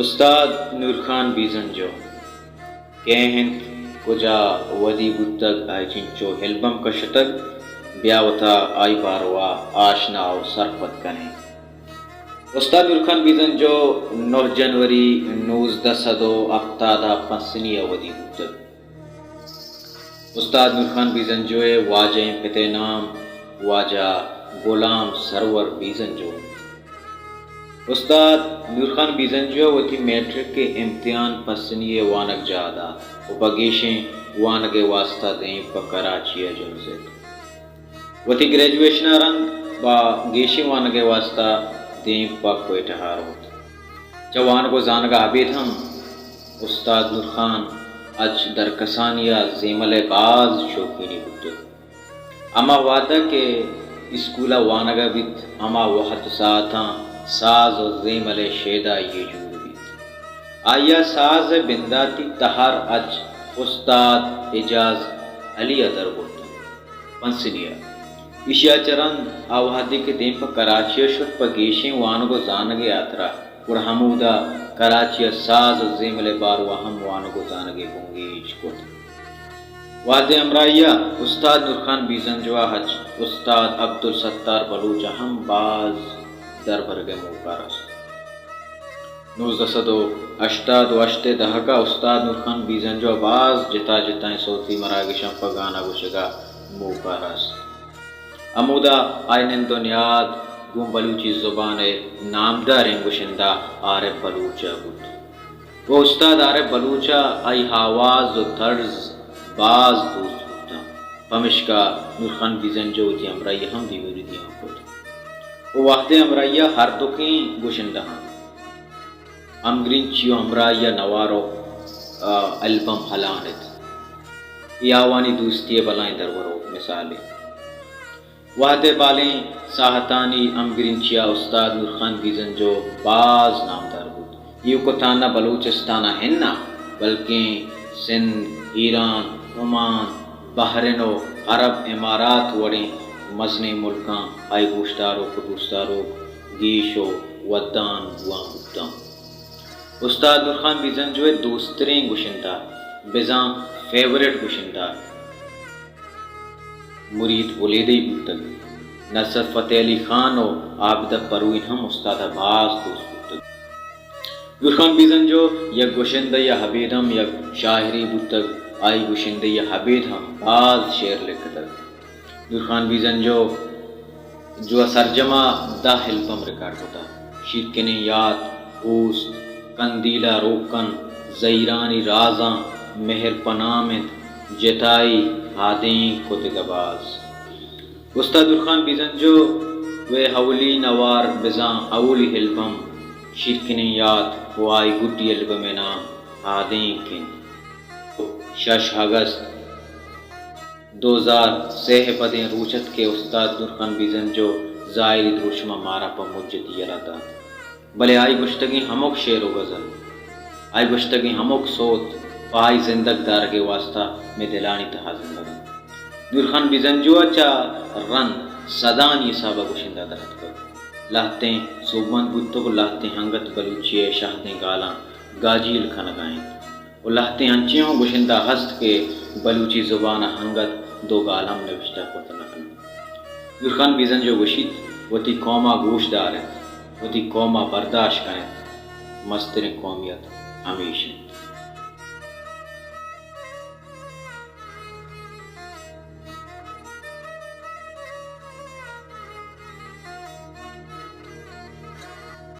استاد نورخان بیزنجو کئے انت، کجا ودی بوتگ، آئی چنچو البم کشتگ، بیا وتا آئی باروا آشنا و سرپد کنیں۔ استاد نورخان بیزنجو نہ جنوری نوزدہ سد و ہپتاد ء پسنی ء ودی بوتگ۔ استاد نورخان بیزنجو ء واجہیں پت ء نام واجہ غلام سرور بیزنجو انت۔ استاد نورخان بیزنجو ء وتی میٹرک ء امتحان پسنی ء وانگجاہ ء دات و پہ گیشیں وانگ ء واستہ دیم پہ کراچی ء جنزت۔ وتی گریجویشن ء رند پہ گیشیں وانگ ء واستہ دیم پہ کوئٹہ ء روت۔ چہ وانگ و زانگ ء ابید ہم استاد نورخان اچ درکسانی ء زیمل ء باز شوقینی بوتگ۔ ہما وہد ء کہ اسکول ء وانگ ء بیت، ہما وہد ساعتاں ساز و زیمل ء شیدائی ء جوڑ بیت۔ آئی ء ساز ء بنداتی تہر اچ استاد اعجاز علی ء در برتگ۔ پسنی ء ایشی ء چہ رند آ وہدے کہ دیم پہ کراچی ء شت، پہ گیشیں وانگ و زانگ ء ہاترا، گڑا ہمودا کراچی ء ساز و زیمل ء باروا ہم وانگ و زانگ ء بنگیج کت۔ وہدے ہمراہی ء استاد نورخان بیزنجو ء اچ استاد عبدالستار بلوچ ء ہم باز دربرگ ء موقع رست۔ نوزدہ سد و ہشتاد و ہشت ء دہک ء استاد نورخان بیزنجو ء باز جتا جتائیں سوتی مراگشاں پہ گانا گوشگ ء موقع رست۔ ہمودا آئی نند و نیاد گوں بلوچی زبان ء نامداریں گشندہ عارف بلوچ ء بوت۔ و استاد عارف بلوچ ء آئی آواز و طرز باز دوست بوتاں، پمشکا نورخان بیزنجو وتی ہمراہی ء ہم دیمی ردیاں کت۔ و وہدے ہمراہی ء ہر دکیں گشندہاں ہمگرنچی و ہمراہی ء نوار و، آ، البم ہلان ات۔ اے آوانی دوستی ء بلائیں درور و مثالے۔ وہدے بالیں ساہتانی ہمگرنچی ء استاد نورخان بیزنجو باز نامدار بوت۔ ایوک و تہنا بلوچستان ء ہنا، بلکیں سندھ، ایران، عمان، بحرین و عرب امارات وڑیں مزنیں ملکاں آئی گوشداروک و دوستداروک گیش و ودان بوان بوتاں۔ استاد نورخان بیزنجو ء دوستریں گشندہ، بزاں فیورٹ گشندہ، مرید بلیدئی بوتگ۔ نصرت فتح علی خان و عابدہ پروین ہم استاد ء باز دوست بوتگ۔ نورخان بیزنجو یک گشندہ ء ابید ہم یک شاعرے بوتگ، آئی گشندہی ء ابید ہم باز شعر لکھتگ۔ نورخان بیزنجو جو ء سرجم ء دہ البم ریکارڈ کتگ۔ شیرکنیں یات، اوست، کندیل ء روکن، زہیرانی رازاں، مہر پہ نام انت، جتائی، آدینک و دگہ باز۔ استاد نورخان بیزنجو ء اولی نوار بزاں اولی البم شیرکنیں یات و آئی گڈی البم ء نام آدینک انت۔ شش اگست دو ہزار سئے ء پدیں روچ ات کہ استاد نورخان بیزنجو زاہری دروشم ء مارا پہ مجتی یلہ دات۔ بلے آئی گوشتگیں ہمک شعر و غزل، آئی گوشتگیں ہمک سوت پہ آئی زندگ دارگ ء واستہ مئے دلانی تہا زندگ انت۔ نورخان بیزنجو ء چہ رند سدانی حساب ء گشندہ در اتکگ۔ لہتیں سوبمند بوتگ و لہتیں انگت بلوچی ء شہدیں گالاں گاجیل کنگ ء انت۔ و لہتیں انچیں ہوں گشندہ ہست کہ بلوچی زبان ء انگت دو گال ہم نبشتہ کت نہ کنت۔ نورخان بیزنجو گوشیت، وتی قوم ء گوش دار ات، وتی قوم ء برداشت کن ات، مستریں قومیت ہمیش انت۔